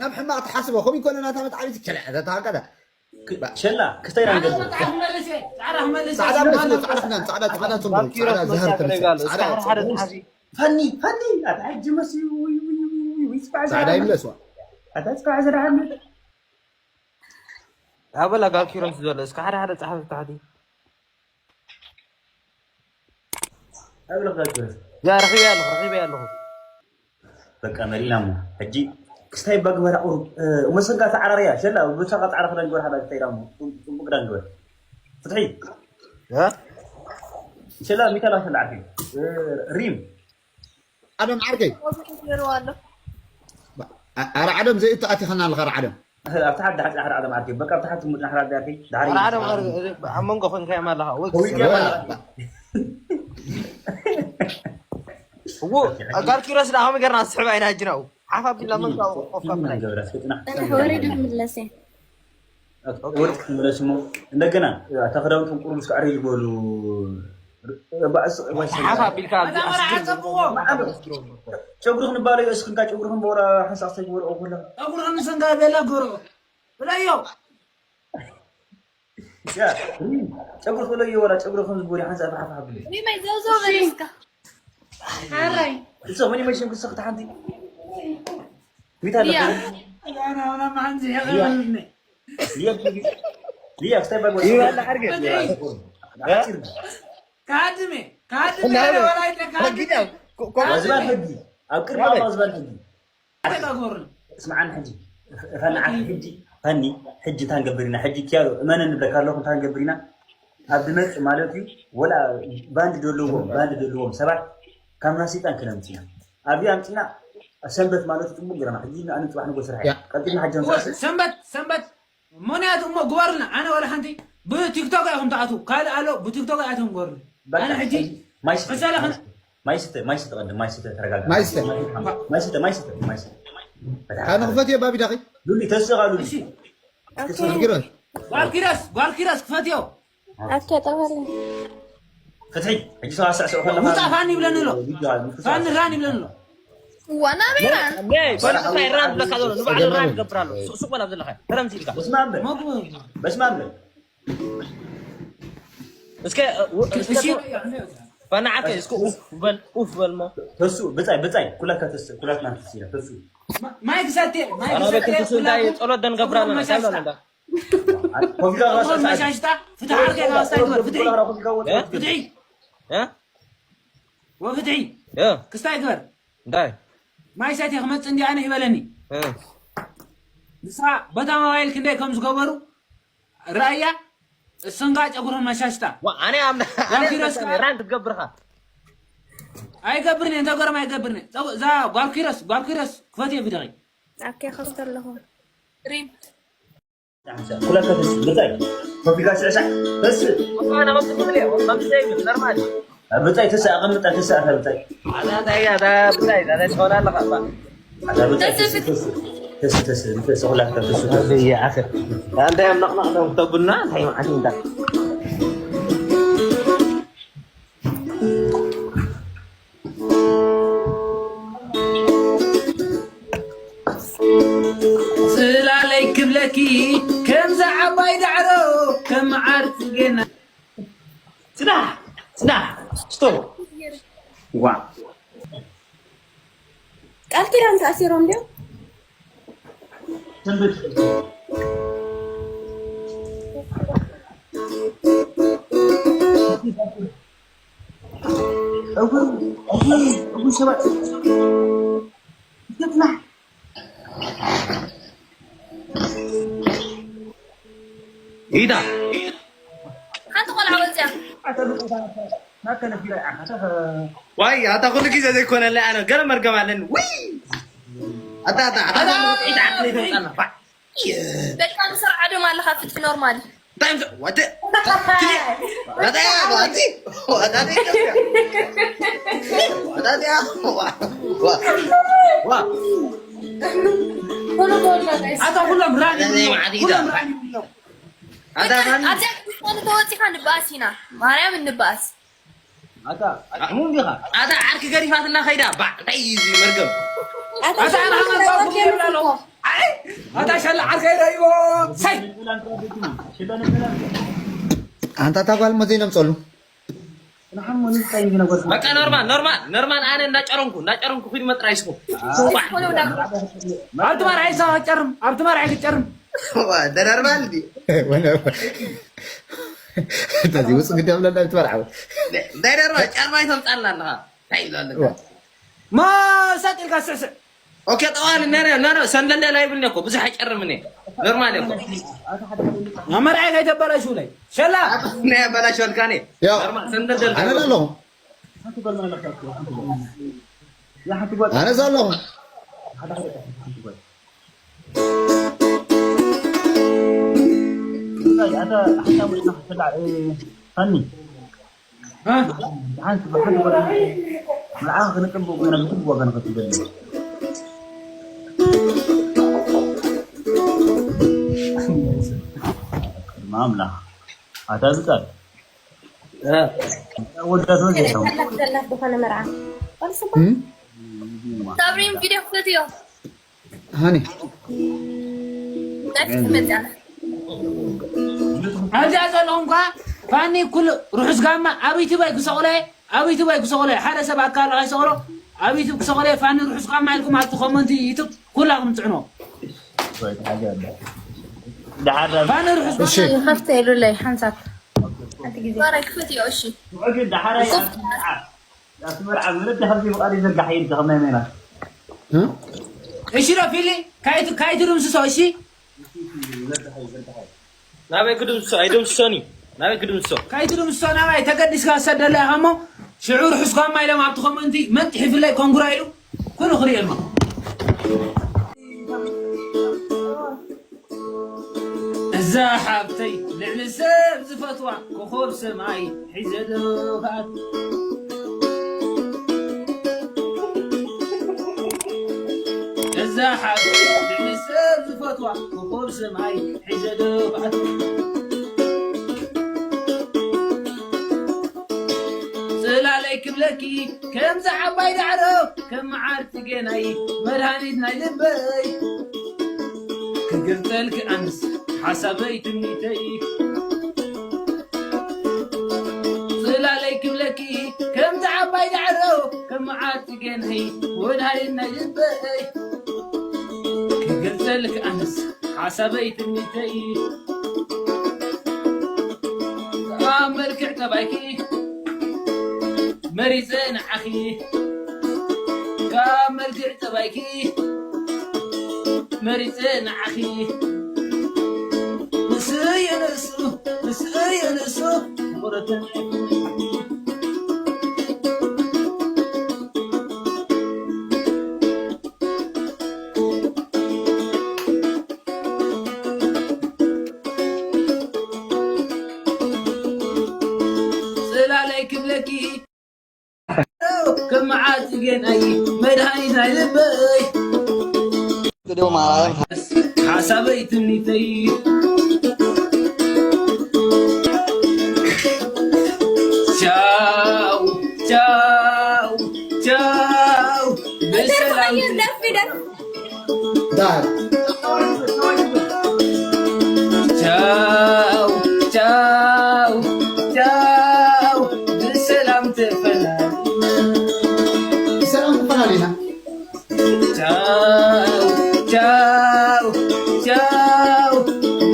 ናብ ሕማቕ ትሓስቦ ከምኡ ይኮነ ናታ መትዓቢት ቸለ ተታቀለ ሸላ ክስታይ ዳንገ ጻዕዳ ክመልስ ጻዕዳ ክዳን ጻዕዳ ጻዕዳ ጽምዶ ጻዕዳ ዝሃር ተመሳ ጻዕዳ ፈኒ ፈኒ ኣታ ሕጂ መሲ ጻዕዳ ይምለስዋ ኣታ ጽባሕ ዝረሓኒ ኣበላ ጋር ኪሮስ ዘሎ እስከ ሓደ ሓደ ጻሓፍ ታሕቲ ኣብለካ ኪሮስ ያ ረኺበ ኣለኹ ረኺበ ኣለኹ በቃ መሪና ሞ ሕጂ ክስታይ ባግበራ ቁሩብ መሰንጋ ተዓራርያ ሸላ ብቻ ጻዕዳ ክዳን ግበር ሓደ ክስታይ ዳሞ ጽቡቅ ክዳን ግበር ፍትሒ ሸላ ሚካኤል ሸላ ዓርኪ ሪም ዓለም ዓርከይ ኣረ ዓለም ዘይእቱ ኣቲኸና ኣለኻ ዓለም ኣብቲ ሓደ ሓደ ሓደ ዓለም ዓርኪ በቃ ኣብቲ ሓደ ሙድ ናሕራ ዓርኪ ድሓር ኣብ መንጎ ኮንካ ኣለኻ ወይ ጋር ኪሮስ ዳ ከመይ ገርና ዝስሕብ ኣይና ሕጂ ናብኡ ሓፍ ኣቢልና መንጎ ኮፍ ኣብልና ወሪድ ክምለስ እየ ወርቅ ክምለስ እሞ እንደገና ተኸዳውንቶም ቁሩብ እስካዕ ሪል በሉ ሓፍ ኣቢልካ ኣብዚ ኣስግር ጨጉሪ ክንባለ እስክንካ ጨጉሪ ክንበላ ሓንሳእ ክሰግበሉ ኩላ ጨጉሪ ክንሰንጋ ቤላ ገሮ ብለዮ ጨጉሪ ክብለዮ ወላ ጨጉሪ ከም ዝበሉ ሓንሳእ ሓፍ ሓፍ ብለ ሚመይ ዘውዘው በል እስካ ሓራይ እሶ ምን ይመሽም ክሰክት ሓንቲ ሚታ ያ ሊያ ሊያ ክስታይ ባጎ ይበላ ዓርገ ካድሜ ካድሜ ወላይተ ካድሜ ዝበል ሕጊ ኣብ ቅድሚ ኣላ ዝበል ሕጊ ተጋጎርን እስማዓን ሕጂ ፈናዓት ሕጂ ፈኒ ሕጂ እንታይ ንገብር ኢና ሕጂ ኪያዶ እመነ ንብለካ ኣለኹ እንታይ ንገብር ኢና ኣብ ድመፅ ማለት እዩ ወላ ባንድ ደለዎም ባንድ ደለዎም ሰባት ካብ ናሲጣን ክነምፅና ኣብዚ ኣምፅና ሰንበት ማለት ጽቡቅ ጌርና ሕጂ ንኣነ ጽባሕ ንጎ ስራሕ እያ። ቀልጢፍና ሕጂ እወ፣ ንስራሕ። ሰንበት ሰንበት ሞንያቱ እሞ ግበሩልና። ኣነ ወላ ሓንቲ ብቲክቶክ ኢኹም ትኣትዉ ካልእ ኣሎ ብቲክቶክ ኣይኣትዎም ግበሩልና። በቃ ኣነ ሕጂ ማይ ስተ፣ መሰለ ኸነ ማይ ስተ፣ ማይ ስተ፣ ቀድም ማይ ስተ፣ ተረጋጋ። ማይ ስተ። ማይ ስተ፣ ማይ ስተ፣ ማይ ስተ። ኣነ ክፈት እየ ባቢ ዳኺ። ሉሊ ተስኻ ሉሊ። እሺ ኦኬ። ችግር የለም። ጓል ኪሮስ ጓል ኪሮስ ክፈትዮ። ኣከ ጠበለ። ፍትሒ፣ ሕጂ ተዋሳእስዕ ከለኻ ውፃ ፋኒ ይብለኒ ኣሎ። ፋኒ ራን ይብለኒ ኣሎ። እዋ ናበይ ራን? ኔ፣ በሉ እንታይ ራን ዝብለካ ዘሎ? ንባዕሉ ራን ይገብር ኣሎ። ሱቕ ሱቕ በል ኣብ ዘለኻ። ተረምሲ ኢልካ። በስመ ኣብ በል። መግቡ። በስመ ኣብ በል። እስከ፣ እ፣ ው-፣ እስከ እሺ። ፋና ዓርከይ፣ እስከ ኡፍ በል፣ ኡፍ በል እሞ። ተሱ፣ ብጻይ፣ ብጻይ፣ ኩላካ ተስ-፣ ኩላትና ተስ ኢላ፣ ተሱ። ማ-፣ ማይ ክሰትየ፣ ማይ ኣረ ክሰትየ፣ ቤት ተሱ እንታይ ኩላኩም ጸሎት ደንገብር ኣለና፣ መሻሽታ። እንታይ ብለና እንዳ? ኮፊ ጋር ራሱ ራሱ ሰዓት። መሻሽታ፣ ፍትሒ ዓርከይ ጋር ስታይ ግበር፣ ፍትሒ። ኮፊ ጋር ወጥ እ? ወጥ። ፍትሒ። እ? ወፍትሒ። እ? ክስታይ ግበር። እንታይ? ማይ ሰትየ ክመጽእ እንዲ ኣነ ይበለኒ። እ? ንስኻ በታ ሞባይል ክንደይ ከም ዝገበሩ ራእያ፣ እስንጋ ጨጉርን መሻሽታ። ዋ፣ ኣነ ኣምና-፣ ኣነ ጓልኪሮስ ኣምና-፣ ከኣ ራን ክትገብርኻ። ኣይገብርን እየ፣ እንተ ገረም ኣይገብርን እየ። ጸጉ-፣ እዛ ጓልኪሮስ፣ ጓልኪሮስ ክፈትየ ብደቒ። ኣኬ ከፍቶ ኣለኹ። ሪም። ኩለተ ተስ-፣ ብጻይ። ኮፊ ጋር ሽዕሻዕ። ተስ-፣ ኣነ ከምዚ ክብል እየ፣ ከምዚ ዘይብል፣ ኖርማል። ብጻይ ተስ-፣ ኣቐምጣ ተስ-፣ ኣታ ብጻይ። ኣታ እንታይ እያ፣ ኣታ ብጻይ፣ ኣታ ትኾን ኣለኻ እባ። ኣታ ብጻይ ተስ-፣ ተስ-፣ ተስ-፣ ተስ-፣ ተስ-፣ ኩላትካ ተስ-፣ ተስ-። ኣበይ ይኣኽል? ኣንታ እዮም ነቕነቕ ደው ተብልና፣ እንታይ መዓት እንዳ። ጽላለይ ክብለኪ ከምዛ ዓባይ ዳዕሮ ከም መዓር ጽጌና። ጽናሕ፣ ጽናሕ፣ ስቶፕ። ዋ። ቃል ኪዳን ተኣሲሮም ድዮም? ሰንበት። እጉ፣ እጉ፣ እጉ ሰባት። ይፈትናሕ። ኢዳ። ሓንቲ ቆልዓ ወፅያ። ናተ ነፊራ ኢኻ፣ ናተ ኸ-፣ ዋይ፣ ኣታ ኩሉ ግዜ ዘይኮነለይ ኣነ ገለ መርገም ኣለኒ። ውይ! ኣታ፣ ኣታ፣ ኣታ፣ ኣታ፣ ኣታ፣ ኣታ፣ ኣታ፣ ኣታ፣ ኣታ፣ ኣታ፣ ኣታ፣ ኣታ፣ ደቂ ኣንስትዮ ዓዶም ኣለኻ ፍትሒ ኖርማሊ። እንታይ ምስ-፣ ወደ-፣ ወደ-፣ ወደ-፣ ወደ-፣ ወደ-፣ ዋ-፣ ዋ-፣ ዋ-፣ ኩሉ ተወላደ። ኣታ ኩሎም ራን ይብሉ። ኩሎም ራን ይብሉ። ኣታ በቃ፣ ራን። ኣብዚኣ ክልተ ተወፂኻ ንበኣስ ኢና። ማርያም እንበኣስ። ኣታ፣ ሕሙም ዲኻ? ኣታ ዓርኪ ገዲፋትና ከይዳ፣ ባዕ፣ እንታይ እዩ እዚ መርገም? ኣታ ኣታ ሸላ ኣና ዓርኪ ሓንሳብ ገዲፋ ክልተ ኣለኹ። ኣይ፣ ኣታ ሸላ ዓርከይ ረእይዎ። ሳይ። ኣንታ እታ ጓል መዘይ ነምፀሉ። በቃ ኖርማል፣ ኖርማል፣ ኖርማል፣ ኣነ እንዳጨረንኩ፣ እንዳጨረንኩ ኪዱ መጥራይ ስኹ። ኣብቲ መርዓይ ሰው ጨርም፣ ኣብቲ መርዓይ ክጨርም። ዋ፣ ደረርባ እንዲ። ወነ-፣ እንታዚ ውፅ ግደ ብለና ብትበልዓ። እንታይ ደርባ ጫማ ይተምፃልና ኣለኻ? እንታይ ይብላ ኣለካ? ዋ። ማ ሰጥ ኢልካ ስዕስዕ። ኦኬ፣ ጠዋል፣ ነረ፣ ነረ፣ ሰንደልደል ኣይብልኒ እኮ፣ ብዙሕ ኣይጨርምን እየ። ኖርማል እኮ። መመርዓይ ከይተበላሹ ላይ። ሸላ። ናይ ኣበላሸልካ ኔ። ያው፣ ኖርማል፣ ሰንደልደል። ኣነ ዘለኹ። ኣነ ዘለኹ። ፈኒ። እ? ሓንቲ፣ ሓንቲ ጓል፣ ንዓኻ ክነጥብቕ ኮይና ብትግቡ ዋጋ ንኸፍል ዘለና። ማምላኽ። ኣታ ብጻይ። እ። ወዳት ወዘተው። ዘላት ዝኾነ መርዓ። እ? ሳብሪን ቪድዮ ክፈትዮ። ሃኒ። ኣብዚኣ ዘለኹም ከኣ ፋኒ ኩሉ ርሑስ ጋማ ኣብ ዩቱብ ኣይክሰቑሎ እየ፣ ኣብ ዩቱብ ኣይክሰቑሎ እየ። ሓደ ሰብ ኣካል ኣይሰቑሎ፣ ኣብ ዩቱብ ክሰቑሎ እየ። ፋኒ ርሑስ ጋማ ኢልኩም ኣብቲ ኮመንት ዩቱብ ኩላኹም ጽዕኖ። ፋኒ ርሑስ ጋማ። እሺ። ይኸፍተ ኢሉለይ ሓንሳብ። ሓንቲ ግዜ። ባራይ ክፈትዮ፣ እሺ። ውዕጊ ዳሓራይ ኣብ መርዓ፣ ኣብቲ መርዓ መረዳ ከምዚ ብቓል ይዘርጋሕ ኢልካ ከም ናይ ሜናት። እ? እሺ ዶ ፊሊ፣ ካይቱ-፣ ካይትድምስሶ፣ እሺ? ናበይ ክድምስሶ? ኣይድምስሶን እዩ። ናበይ ክድምስሶ? ካይትድምስሶ፣ ናባይ ተገዲስካ ሰደላ ኢኻ እሞ፣ ሽዑ ርሑስ ጋማ ኢሎም ኣብቲ ኮመንቲ፣ መን ጥሒፍለይ ኮንግራ ኢሉ፣ ኩሉ ክርእየማ። እዛ ሓብተይ ልዕሊ ሰብ ዝፈትዋ ኮኾብ ሰማይ ሒዘ ዶ ከኣት እዛ ሓብተይ ልዕሊ ሰብ ዝፈትዋ ኮኾብ ሰማይ ሒዘ ዶ ከኣት ጽላለይ ክብለኪ ከምዛ ዓባይ ዳዕሮ ከም መዓር ጽጌናይ መድሃኒት ናይ ልበይ ክገልጸልኪ ኣንስ ሓሳበይ ትምኒተይ ጽላለይ ክብለኪ ከምዛ ዓባይ ዳዕሮ ከም መዓር ጽጌናይ መድሃኒት ናይ ልበይ ክገልጸልኪ ኣንስ ሓሳበይ ትምኒተይ ካብ መልክዕ ጠባይኪ መሪጸ ንዓኺ ካብ መልክዕ ጠባይኪ መሪጸ ንዓኺ ምስየ ንሱ ምስየ ንሱ ፍቕረተን ጽላለይ ክብለኪ ከም መዓት ጽጌናይ መድሃኒት ናይ ልበይ Video ማራይ ሓሳበይ ትምኒተይ ቻው ቻው ቻው ብሰላም ደፊ ደፊ ዳር ቻው ቻው ቻው ብሰላም ተፈላል ሰላም ተፈላሊና ቻው ቻው ቻው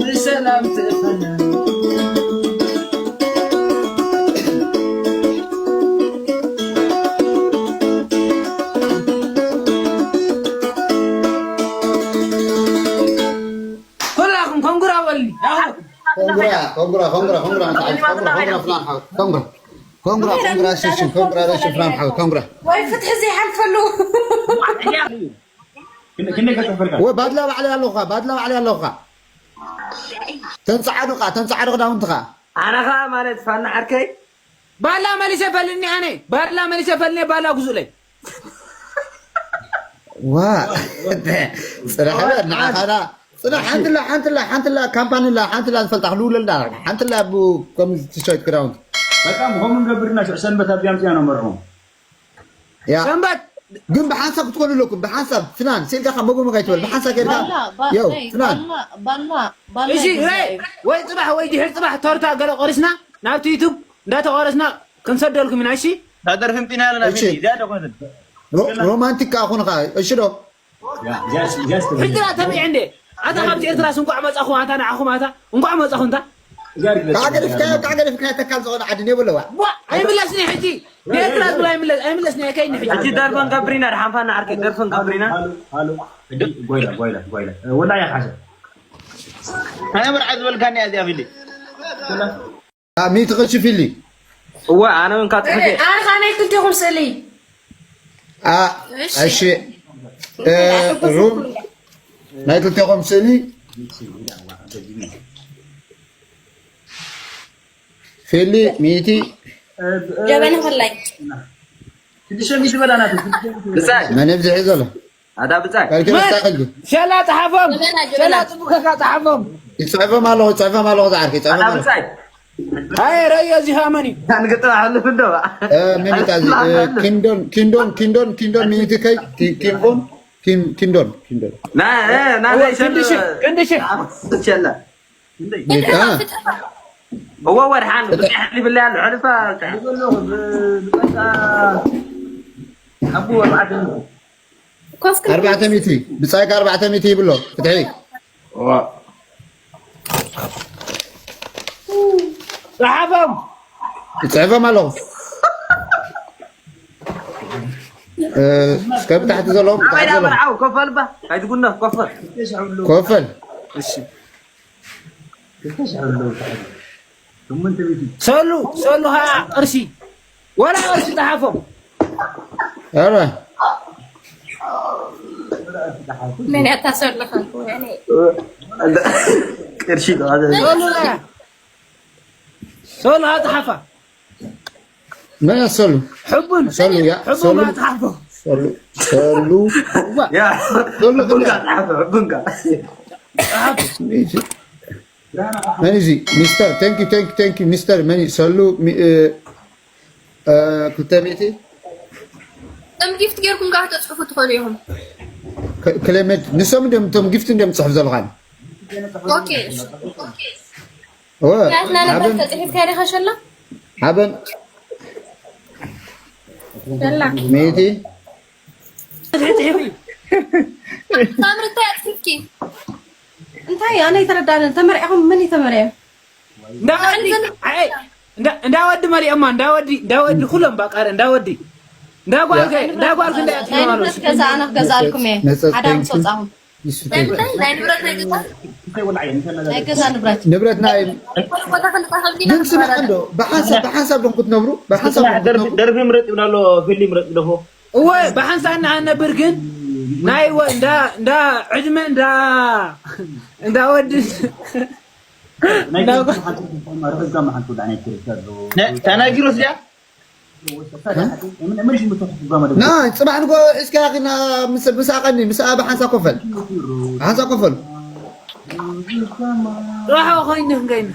ብሰላም ተፈላል ኩላኹም ኮንግራ በሊ ኮንግራ ኮንግራ ኮንግራ ኮንግራ ኮንግራ ፍላን ሓው ኮንግራ ኮንግራ ኮንግራ ሽሽም ኮንግራ ሽፍራን ሓው ኮንግራ ወይ ፍትሒ ዘይሓልፈሉ ክንደይ ከጠፈልካ ወይ ባድላ ባዕላ ኣለኻ ባድላ ባዕላ ኣለኻ ተንጻዓዱኻ ተንጻዓዱ ክዳውንትኻ ኣነኻ ማለት ፋና ዓርከይ ባላ መሊሰ ፈልኒ ኣነ ባላ መሊሰ ፈልኒ ባላ ጉዙለይ ዋ ጽራሕ በል ንዓኻና ጽራሕ ሓንትላ ሓንትላ ሓንትላ ካምፓኒላ ሓንትላ ዝፈልጣ ክልውለልና ሓንትላ ብ ከም ትሸይት ክዳውንት በጣም ሆም እንገብርና ሽዕ ሰንበት ኣብዚኣ ምፅያ ነው መርዖም ያ ሰንበት ግን ብሓንሳብ ክትኮኑ ኣለኩም ብሓንሳብ ፍናን ስኢልካ ካብ መጎመጋ ይትበል ብሓንሳብ ጌርካ ባላ ባ- የው ናይ- ፍናን ባላ ባላ እሺ ይግዛእ ወይ- ወይ ፅባሕ ወይ ድሕር ፅባሕ ቶርታ ገለ ቆሪስና ናብቲ ዩቱብ እንዳተቆረስና ክንሰደልኩም ኢና እሺ ታደርፊም ጢና ኣለና እሺ። ፊልም እዚኣ ደኾነት ሮ- ሮማንቲክ ከኣ ኮንኻ እሺ ዶ ሕጂ ዳ ተቢዐ እንዴ ኣታ ካብዚ ኤርትራስ እንቋዕ መጻኹም ኣታ ንዓኹም ኣታ እንቋዕ መጻኹም ታ ካዓ ገዲፍካዮ ካዓ ገዲፍካዮ ተካል ዝኾነ ዓዲ የብለዋ ቧ ኣይምለስኒ ሕጂ ንኤርትራ ዝብል ኣይምለስ ኣይምለስኒ ኣይከይኒ ሕጂ ሕጂ ደርፈን ገብሪና ድሓንፋና ዓርከይ ደርፈን ገብሪና ጎይላ ጎይላ ጎይላ ወላ እያ ሓሰ ኣነ መርዓ ዝበልካኒ እያ እዚኣ ፊልም ሚእቲ ቅርሺ ፊሊ እወ ኣነ እውን ካብ ጽሕፈት ኣነ ካነይ ክልቴኹም ስእሊ አ- እሺ እ፣ ሩም ናይ ክልቴኹም ስእሊ ፊሊ ሚእቲ ጀበና ፈላይ ሽዱሽተ ሚእቲ በላናት ብጻይ መን ብዝሒ ዘሎ ኣዳ ብጻይ ካልኪ ረስታ ከልኪ ሸላ ጸሓፎም ሸላ ጽቡቅ ከካ ጸሓፎም ይጽሕፎም ኣለኹ ይጽሕፎም ኣለኹ ዝዓርኪ ይጽሕፎም ኣዳ ኣለኹ ብጻይ ኣይ ረዮ እዚ ሃመኒ ንግጥም ኣሕልፍ እንዶ እ፣ ሚኒታ እዚ እ፣ ኪንዶን ኪንዶን ኪንዶን ኪንዶን ሚኒቲ ከይ ኪ- ኪንጎን ኪን- ኪንዶን ኪንዶን ና እ፣ ና ናይ ክንድሽ ክንድሽ ሸላ ጌታ እወ ወድሓን ብጻይ ሕልፍ ይብላ ኣሎ ሕልፋ ኮፍ ኣርባዕተ ሚእቲ ብጻይካ ኣርባዕተ ሚእቲ ይብሎ ፍትሒ ጸሓፎም ይጽሕፎም ኣለኹ እ፣ እስከ ብታሕቲ ዘለዎም ኣበይ ብታሕቲ ዘለዎም መርዓው ኮፈል ባ ኣይትጉነ ኮፈል ኮፈል ሰሉ ሰሉ ኸዓ ቅርሺ ወላ ቅርሺ ጸሓፎም ኧረ መን እያ እታ ሰሉ ከ? ወይኔ። ቅርሺ ተዋዘ ሶሉ ላ ሶሉ ሃ ጸሓፋ መን እያ ሰሉ? ሕቡን ሰሉ እያ። ሕቡን ሰሉ ጋ ጸሓፎ ሰሉ ሰሉ ያ ሰሉ ቡንጋ ጣፈ ቡንጋ ጸሓፎ መን እዚ ሚስተር thank you thank you thank you ሚስተር መን እዩ? ሰሉ ሚ- እ፣ እ፣ ክልተ ሚእቲ እም ጊፍት ጌርኩም ጋር ተጽሕፉ ትኸዱ ኢኹም። ክ- ክለመድ ንሶም እንዲም እቶም ጊፍት እንዲም ጽሕፍ ዘለኻን ኦኬ እሺ። እወ ናትና ነበር ሃበን ተጽሒፍካ ዲኻ ሸላ? ሃበን ሸላ ሚእቲ ሳምሪ እንታይ ኣጽሒፍኪ? እንታይ ኣነ ኣይተረዳንን። ተመርዕኹም ምን እዩ ተመርዕዮም? እንዳወዲ ኣይ እንዳ- እንዳወዲ መሪኦማ እንዳወዲ እንዳወዲ ኩሎም ባቃረ እንዳወዲ እንዳጓልከ እንዳጓልከ እንዳያት ናይ ንብረት ገዛ ኣነ ክገዝኣልኩም እየ። ነጸ- ሓደ ምስ ወጻኹም እንታይ እንታይ ናይ ንብረት ናይ ገዛ ናይ ገዛ ንብረት ንብረትና እዩ። ቦታ ክንጣኸብኒ ግን ስማዕ እንዶ ብሓንሳብ ብሓንሳብ ዶም ክትነብሩ ብሓንሳብ ዶም ክትነብሩ ደርፊ ምረጥ ይብላ ኣሎ። ፊልም ምረጥ ይብለኹ። እወ ብሓንሳብ ንሓንነብር ግን ናይ ወ- እንዳ እንዳ ዕድመ እንዳ እንዳ ወዲ ተናጊሮስ ያ ና ጽባሕ ንጎ እስካ ግን ምስ ምስ ኣቀኒ ምስ ብሓንሳ ኮፈል ሓንሳ ኮፈል ራሓ ኮይንህ ገይን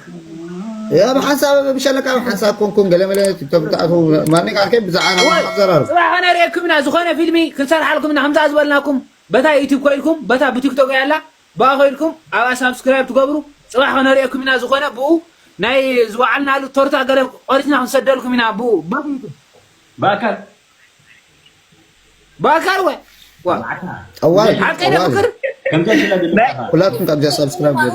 ያ ብሓንሳ ብሸለካ ብሓንሳ ኮንኩን ገለመለ ቲክቶክ ብታዕቱ ማኒ ካልከ ብዛዕና ዘራሩ ጽባሕ ከነርእየኩም ኢና። ዝኾነ ፊልሚ ክንሰርሓልኩም ኢና። ከምዛ ዝበልናኩም በታ ዩቲብ ኮይልኩም በታ ብቲክቶክ ያላ ብኣ ኮይልኩም ኣብኣ ሳብስክራይብ ትገብሩ። ጽባሕ ከነርእየኩም ኢና። ዝኾነ ብኡ ናይ ዝወዓልናሉ ቶርታ ገለ ቆሪስና ክንሰደልኩም ኢና። ብኡ ብኡ ብኣካል ብኣካል ወ ዋ ጠዋል ሓቀይ ዶ ፍቅር ከምዛ ሽላ ዘለካ ኩላትኩም ካብዚኣ ሳብስክራይብ ገይሩ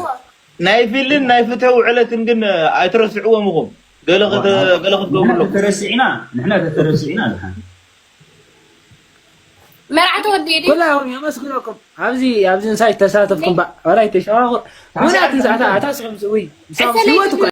ናይ ፊልን ናይ ፍትሒ ውዕለትን ግን ኣይትረስዕዎም ኢኹም። ገለ ከተ- ገለ ክትገብሩ ኣለኩም። ተረሲዕና ንሕና ተተረሲዕና ንሓ መርዓ ተወዲኡ ድዩ? ኩላኹም የመስግነኩም። ኣብዚ ኣብዚ እንሳይ ተሳተፍኩም ባ ወላይ ተሸዋኹ ምናት እንሳታ ኣታ ስኹም ዝውይ ሳብ ህይወት እኮ